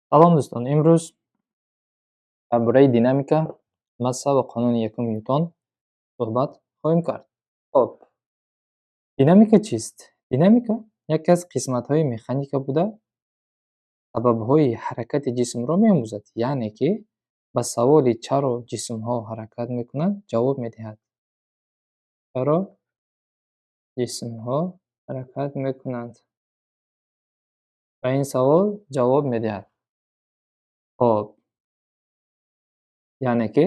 Салом, дӯстон! Имрӯз дар бораи динамика, масса ва қонуни якуми Нютон суҳбат хоҳем кард. Хоб, динамика чист? Динамика яке аз қисматҳои механика буда, сабабҳои ҳаракати ҷисмро меомӯзад, яъне ки ба саволи чаро ҷисмҳо ҳаракат мекунанд ҷавоб медиҳад. Чаро ҷисмҳо ҳаракат мекунанд? Ба ин савол ҷавоб медиҳад. Хоб, яъне ки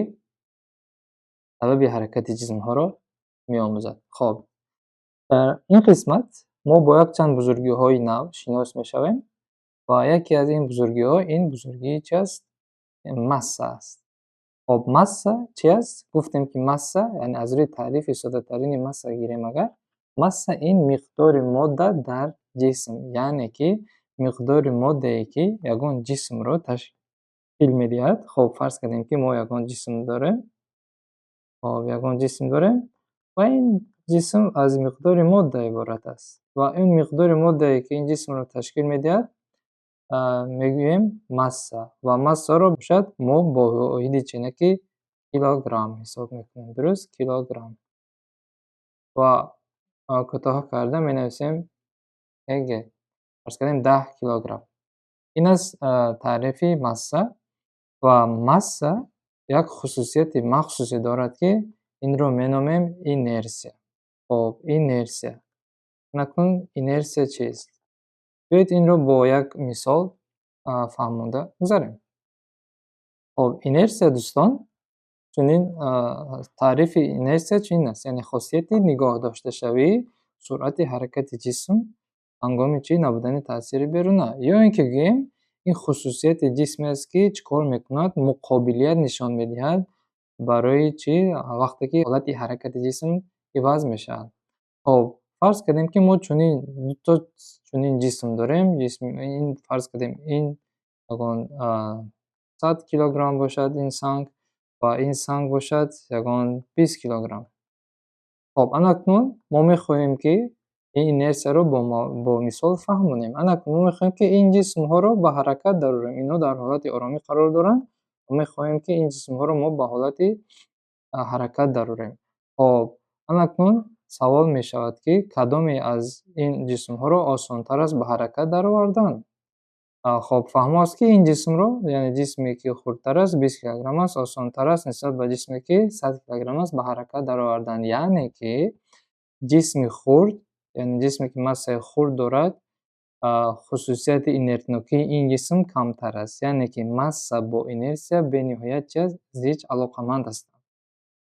сабаби ҳаракати ҷисмҳоро меомӯзад. Хоб, дар ин қисмат мо бо якчанд бузургиҳои нав шинос мешавем ва яке аз ин бузургиҳо ин бузургии чи аст? Масса аст. Хоб, масса чи аст? Гуфтем, ки масса, яъне аз рӯи таърифи соддатарини масса гирем агар, масса ин миқдори модда дар ҷисм, яъне ки миқдори моддае, ки ягон ҷисмро ташкил медиҳад. Хоб, фарз кардем, ки мо ягон ҷисм дорем. Хоб, ягон ҷисм дорем ва ин ҷисм аз миқдори модда иборат аст. Ва ин миқдори моддае, ки ин ҷисмро ташкил медиҳад, мегӯем масса. Ва массаро бошад мо бо воҳиди ченаки килограмм ҳисоб мекунем. Дуруст, килограмм. Ва кӯтоҳ карда менависем кг. Фарз кардем, 10 килограмм. Ин аст таърифи масса. Ва масса як хусусияти махсусе дорад, ки инро меномем инерсия. Хоб, инерсия. Акнун инерсия чист? Биёед, инро бо як мисол фаҳмонда гузарем. Хоб, инерсия, дӯстон, чунин таърифи инерсия чунин аст, яъне хосияти нигоҳ дошташавии суръати ҳаракати ҷисм ҳангоми чӣ? Набудани таъсири беруна. Ё ин ки гӯем, ин хусусияти ҷисме аст, ки чӣ кор мекунад? Муқобилият нишон медиҳад барои чӣ? Вақте ки ҳолати ҳаракати ҷисм иваз мешавад. Хоб, фарз кардем, ки мо чунин дуто чунин ҷисм дорем. Ҷисм ин, фарз кардем, ин ягон 100 килограмм бошад ин санг ва ин санг бошад ягон 20 килограмм. Хоб, анакнун мо мехоҳем, ки ин инерсияро бо мисол фаҳмонем. Анакнун мо мехоҳем, ки ин ҷисмҳоро ба ҳаракат дарорем. Инҳо дар ҳолати оромӣ қарор доранд ва мехоҳем, ки ин ҷисмҳоро мо ба ҳолати ҳаракат дарорем. Хоб, анакнун савол мешавад, ки кадоме аз ин ҷисмҳоро осонтар аст ба ҳаракат даровардан? Хоб, фаҳмо аст, ки ин ҷисмро, яъне ҷисме, ки хурдтар аст, 20 килограмм аст, осонтар аст нисбат ба ҷисме, ки 100 килограмм аст, ба ҳаракат даровардан. Яъне ки ҷисми хурд, яъне ҷисме, ки массаи хурд дорад, хусусияти инертнокии ин ҷисм камтар аст. Яъне ки масса бо инерсия бениҳоят чи аст? Зич алоқаманд ҳастанд.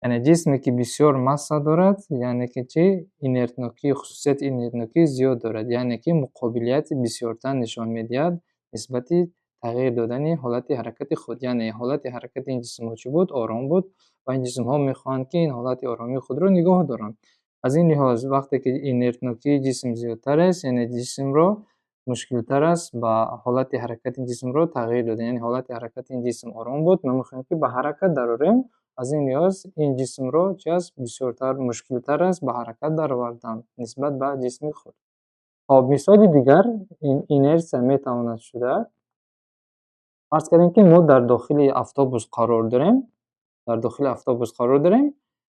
Яъне ҷисме, ки бисёр масса дорад, яъне ки чӣ? Инертнокӣ, хусусияти инертнокӣ зиёд дорад, яъне ки муқобилияти бисёртар нишон медиҳад нисбати тағйир додани ҳолати ҳаракати худ. Яъне ҳолати ҳаракати ин ҷисмҳо чӣ буд? Ором буд ва ин ҷисмҳо мехоҳанд, ки ин ҳолати оромии худро нигоҳ доранд. Аз ин лиҳоз, вақте ки инертнокии ҷисм зиёдтар аст, яъне ҷисмро мушкилтар аст ба ҳолати ҳаракати ҷисмро тағйир додан. Яъне ҳолати ҳаракати ин ҷисм ором буд, мо мехоҳем, ки ба ҳаракат дарорем. Аз ин лиҳоз ин ҷисмро чи аст? Бисёртар мушкилтар аст ба ҳаракат даровардан нисбат ба ҷисми хурд. Хоб, мисоли дигар инерсия метавонад шуда: фарз кардем, ки мо дар дохили автобус қарор дорем, дар дохили автобус қарор дорем,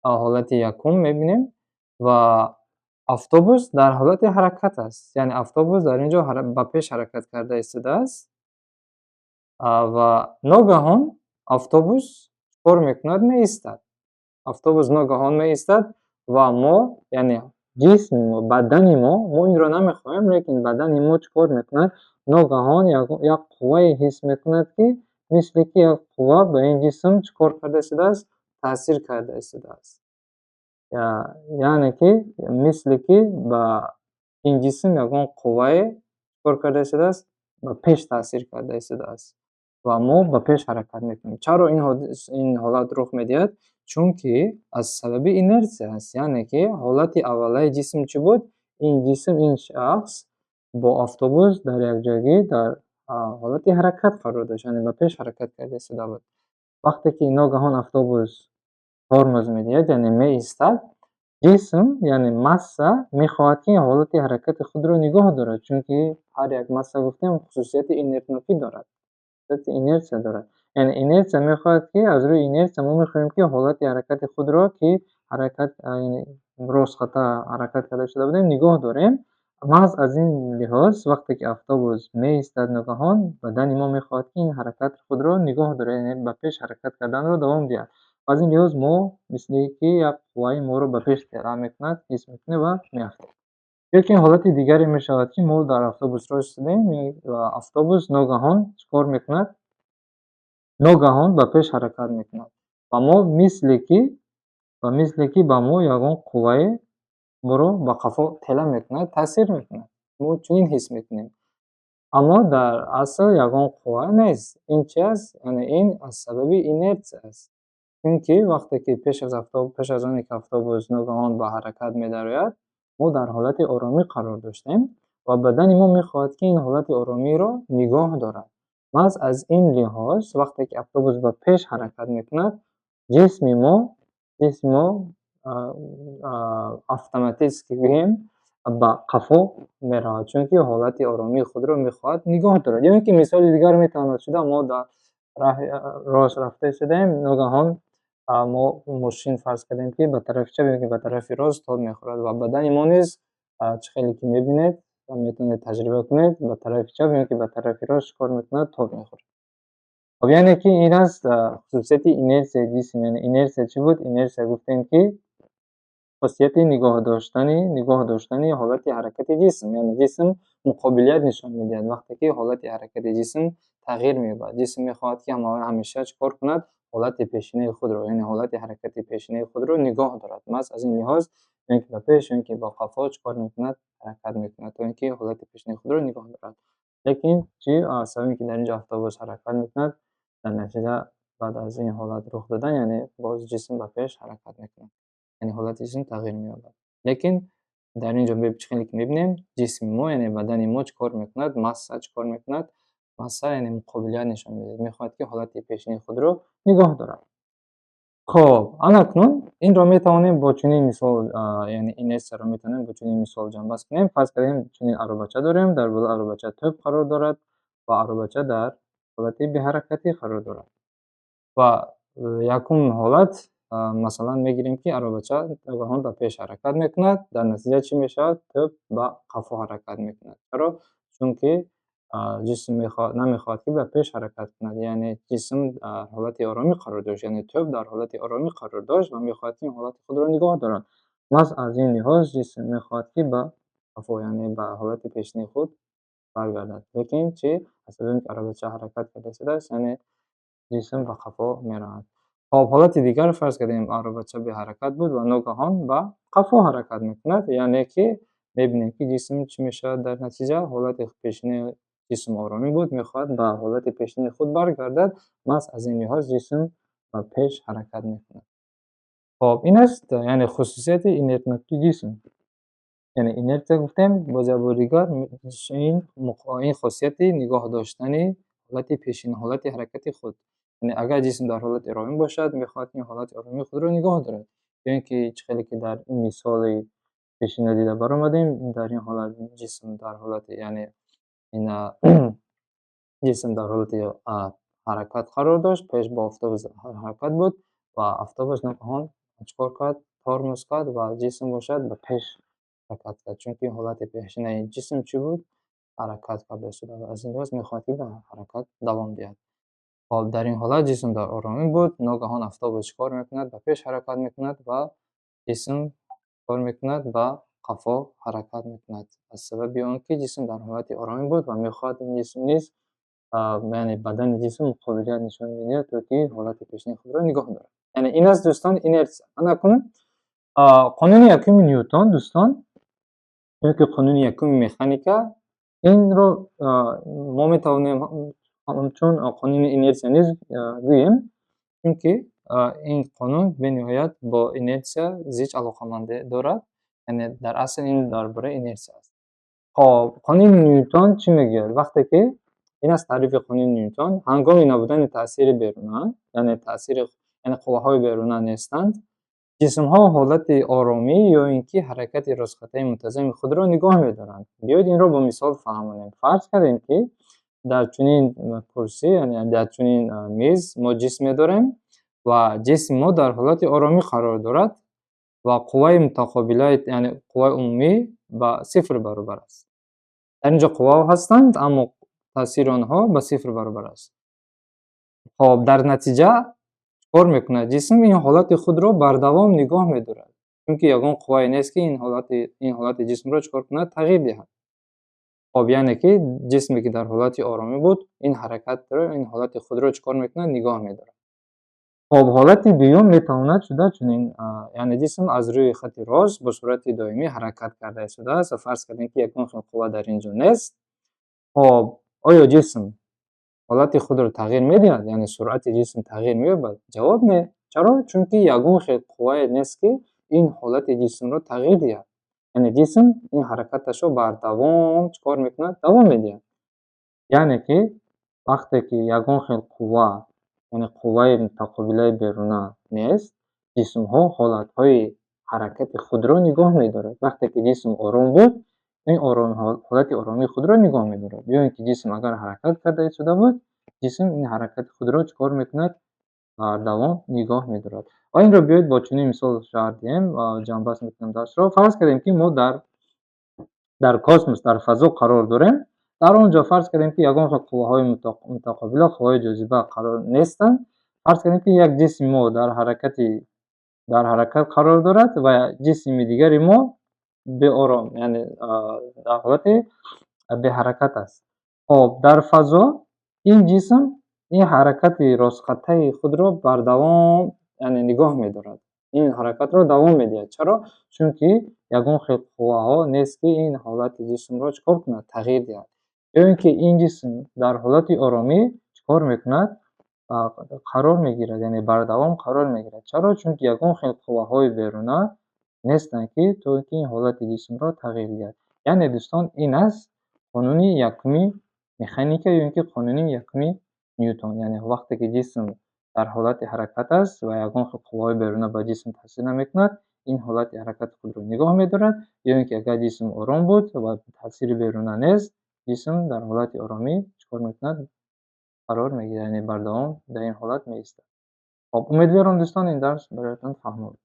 ҳолати якум мебинем ва автобус дар ҳолати ҳаракат аст. Яъне автобус дар ин ҷо ба пеш ҳаракат карда истодааст ва ногаҳон автобус чӣ кор мекунад? Меистад. Автобус ногаҳон меистад ва мо, яъне ҷисми мо, бадани мо, мо инро намехоҳем, лекин бадани мо чӣ кор мекунад? Ногаҳон як қуввае ҳис мекунад, ки мисли ки як қувва ба ин ҷисм чӣ кор карда истодааст? Таъсир карда истодааст. Яъне ки мисли ки ба ин ҷисм ягон қуввае чӣ кор карда истодааст? Ба пеш таъсир карда истодааст ва мо ба пеш ҳаракат мекунем. Чаро ин ҳолат рух медиҳад? Чунки аз сабаби инерсия аст. Яъне ки ҳолати аввалаи ҷисм чӣ буд? Ин ҷисм, ин шахс бо автобус дар якҷоягӣ дар ҳолати ҳаракат қарор дошт, яъне ба пеш ҳаракат карда истода буд. Вақте ки ногаҳон автобус тормоз медиҳад, яъне меистад, ҷисм, яъне масса мехоҳад, ки ҳолати ҳаракати худро нигоҳ дорад, чунки ҳар як масса, гуфтем, хусусияти инертнокӣ дорад. Хусусияти инерсия дорад. Яъне инерсия мехоҳад, ки аз рӯи инерсия мо мехоҳем, ки ҳолати ҳаракати худро, ки ҳаракат, яъне ростхата ҳаракат карда шуда будем, нигоҳ дорем. Маҳз аз ин лиҳоз, вақте ки автобус меистад ногаҳон, бадани мо мехоҳад, ки ин ҳаракати худро нигоҳ дорад, яъне ба пеш ҳаракат карданро давом диҳад. Аз ин лиҳоз мо мисли ки як қувваи моро ба пеш тела мекунад, ҳис мекунем ва меафтем. Ё ки ҳолати дигаре мешавад, ки мо дар автобус рост истодем ва автобус ногаҳон чӣ кор мекунад? Ногаҳон ба пеш ҳаракат мекунад ва мо мисли ки ба мо ягон қуввае моро ба қафо тела мекунад, таъсир мекунад. Мо чунин ҳис мекунем. Аммо дар асл ягон қувва нест. Ин чи аст? Яъне ин аз сабаби инерсия аст. Чунки вақте ки пеш аз оне ки автобус ногаҳон ба ҳаракат медарояд, мо дар ҳолати оромӣ қарор доштем ва бадани мо мехоҳад, ки ин ҳолати оромиро нигоҳ дорад. Маҳз аз ин лиҳоз, вақте ки автобус ба пеш ҳаракат мекунад, ҷисми мо автоматически гӯем, ба қафо меравад, чунки ҳолати оромии худро мехоҳад нигоҳ дорад. Ё ин ки мисоли дигар метавонад шуда: мо дар раҳи рост рафта истодаем, ногаҳон мо мошин, фарз кардем, ки ба тарафи чап ё ки ба тарафи рост тоб мехӯрад ва бадани мо низ, чӣ хеле ки мебинед ва метавонед таҷриба кунед, ба тарафи чап ё ки ба тарафи рост чӣ кор мекунад? Тоб мехӯрад. Хоб, яъне ки ин аст хусусияти инерсияи ҷисм. Яъне инерсия чӣ буд? Инерсия гуфтем, ки хосияти нигоҳ доштани ҳолати ҳаракати ҷисм, яъне ҷисм муқобилият нишон медиҳад, вақте ки ҳолати ҳаракати ҷисм тағйир меёбад. Ҷисм мехоҳад, ки ҳамеша чӣ кор кунад? Ҳолати пешинаи худро, яъне ҳолати ҳаракати пешинаи худро нигоҳ дорад. Маҳз аз ин лиҳоз ё ин ки ба пеш, ё ин ки ба қафо чӣ кор мекунад? Ҳаракат мекунад, то ин ки ҳолати пешинаи худро нигоҳ дорад. Лекин чӣ аз сабаби ки дар ин ҷо автобус ҳаракат мекунад, дар натиҷа баъд аз ин ҳолат рух додан, яъне боз ҷисм ба пеш ҳаракат мекунад, яъне ҳолати ҷисм тағйир меёбад. Лекин дар ин ҷо чӣ хеле ки мебинем, ҷисми мо, яъне бадани мо чӣ кор мекунад? Масса чӣ кор мекунад? Масса, яъне муқобилият нишон медиҳад, мехоҳад, ки ҳолати пешинаи худро нигоҳ дорад. Хоб, анакнун инро метавонем бо чунин мисол, яъне инерсияро метавонем бо чунин мисол ҷамъбаст кунем. Фарз кардем, чунин аробача дорем, дар болои аробача тӯб қарор дорад ва аробача дар ҳолати беҳаракатӣ қарор дорад. Ва якум ҳолат, масалан, мегирем, ки аробача ногаҳон ба пеш ҳаракат мекунад. Дар натиҷа чӣ мешавад? Тӯб ба қафо ҳаракат мекунад. Чаро? Чунки ҷисм намехоҳад, ки ба пеш ҳаракат кунад, яъне ҷисм дар ҳолати оромӣ қарор дошт, яъне тӯб дар ҳолати оромӣ қарор дошт ва мехоҳад, ки ин ҳолати худро нигоҳ дорад. Маҳз аз ин лиҳоз ҷисм мехоҳад, ки ба қафо, яъне ба ҳолати пешинаи худ баргардад. Лекин чӣ? Аз сабаби ки аробача ҳаракат карда истодааст, яъне ҷисм ба қафо меравад. Хоб, ҳолати дигар: фарз кардем, аробача беҳаракат буд ва ногаҳон ба қафо ҳаракат мекунад, яъне ки мебинем, ки ҷисм чӣ мешавад дар натиҷа? Ҳолати пешинаи ҷисм оромӣ буд, мехоҳад ба ҳолати пешинаи худ баргардад. Маҳз аз ин лиҳоз ҷисм ба пеш ҳаракат мекунад. Хоб, ин аст, яъне хусусияти инертнокии ҷисм. Яъне инерсия гуфтем, боз як бори дигар, ин хосияти нигоҳ доштани ҳолати пешин, ҳолати ҳаракати худ. Яъне агар ҷисм дар ҳолати оромӣ бошад, мехоҳад, ки ин ҳолати оромии худро нигоҳ дорад. Ё ин ки чӣ хеле ки дар ин мисоли пешина дида баромадем, дар ин ҳолат ҷисм дар ҳолати, яъне ин ҷисм дар ҳолати ҳаракат қарор дошт, пеш бо автобус ҳаракат буд ва автобус ногаҳон чӣ кор кард? Тормоз кард ва ҷисм бошад ба пеш ҳаракат кард, чунки ҳолати пешинаи ҷисм чӣ буд? Ҳаракат карда шуда ва аз ин лиҳоз мехоҳад, ки ба ҳаракат давом диҳад. Хоб, дар ин ҳолат ҷисм дар оромӣ буд, ногаҳон автобус чӣ кор мекунад? Ба пеш ҳаракат мекунад ва ҷисм чӣ кор мекунад? Ба қафо ҳаракат мекунад. Аз сабаби он ки ҷисм дар ҳолати оромӣ буд ва мехоҳад ин ҷисм низ, яъне бадани ҷисм муқобилият нишон медиҳад, то ки ҳолати пешинаи худро нигоҳ дорад. Яъне ин аст, дӯстон, инерсия. Анакунун қонуни якуми Ньютон, дӯстон, ё ки қонуни якуми механика, инро мо метавонем ҳамчун қонуни инерсия низ гӯем, чунки ин қонун бениҳоят бо инерсия зич алоқамандӣ дорад, яъне дар асл ин дар бораи инерсия аст. Хоб, қонуни Ньютон чӣ мегӯяд? Вақте ки, ин аст таърифи қонуни Ньютон: ҳангоми набудани таъсири беруна, яъне таъсири, яъне қувваҳои беруна нестанд, ҷисмҳо ҳолати оромӣ ё ин ки ҳаракати ростхатаи мунтазами худро нигоҳ медоранд. Биёед, инро бо мисол фаҳмонем. Фарз кардем, ки Дар чунин курсӣ, яъне дар чунин миз мо ҷисме дорем ва ҷисми мо дар ҳолати оромӣ қарор дорад ва қувваи мутақобила, яъне қувваи умумӣ ба сифр баробар аст. Дар ин ҷо қувваҳо ҳастанд, аммо таъсири онҳо ба сифр баробар аст. Хоб, дар натиҷа чикор мекунад? Ҷисм ин ҳолати худро бардавом нигоҳ медорад, чунки ягон қуввае нест, ки ин ҳолати ҷисмро чикор кунад? Тағйир диҳад. Хоб, яъне ки ҷисме, ки дар ҳолати оромӣ буд, ин ҳаракатро, ин ҳолати худро чикор мекунад? Нигоҳ медорад. Хоб, ҳолати дуюм метавонад шуда чунин, яъне ҷисм аз рӯи хати рост бо суръати доимӣ ҳаракат карда истодааст ва фарз кардем, ки ягон хел қувва дар ин ҷо нест. Хоб, оё ҷисм ҳолати худро тағйир медиҳад, яъне суръати ҷисм тағйир меёбад? Ҷавоб: не. Чаро? Чунки ягон хел қуввае нест, ки ин ҳолати ҷисмро тағйир диҳад. Яъне ҷисм ин ҳаракаташро бардавом чикор мекунад? Давом медиҳад. Яъне ки вақте ки ягон хел қувва, яъне қувваи мутақобилаи беруна нест, ҷисмҳо ҳолатҳои ҳаракати худро нигоҳ медорад. Вақте ки ҷисм ором буд, ин ҳолати оромии худро нигоҳ медорад, ё ин ки ҷисм агар ҳаракат карда истода буд, ҷисм ин ҳаракати худро чикор мекунад? Бардавом нигоҳ медорад. Ва инро биёед бо чунин мисол шарҳ диҳем, ҷамъбаст мекунем дарсро. Фарз кардем, ки мо дар космос, дар фазо қарор дорем. Дар он ҷо фарз кардем, ки ягон хел қувваҳои мутақобила, қувваҳои ҷозиба қарор нестанд. Фарз кардем, ки як ҷисми мо дар ҳаракат қарор дорад ва ҷисми дигари мо беором, яъне дар ҳолати беҳаракат аст. Хоб, дар фазо ин ҷисм ин ҳаракати ростхаттаи худро бардавом, яъне нигоҳ медорад, ин ҳаракатро давом медиҳад. Чаро? Чунки ягон хел қувваҳо нест, ки ин ҳолати ҷисмро чикор кунад? Тағйир диҳад. Ё ин ки ин ҷисм дар ҳолати оромӣ чикор мекунад? Қарор мегирад, яъне бардавом қарор мегирад. Чаро? Чунки ягон хел қувваҳои беруна нестанд, ки то ин ки ин ҳолати ҷисмро тағйир диҳад. Яъне, дӯстон, ин аст қонуни якуми механика ё ин ки қонуни якуми Нютон. Яъне вақте ки ҷисм дар ҳолати ҳаракат аст ва ягон хел қувваҳои беруна ба ҷисм таъсир намекунад, ин ҳолати ҳаракати худро нигоҳ медорад, ё ин ки агар ҷисм ором буд ва таъсири беруна нест, ҷисм дар ҳолати оромӣ чикор мекунад? Қарор мегирад, яъне бардавом дар ин ҳолат меистад. Хоб, умедворам, дӯстон, ин дарс бароятон фаҳмо буд.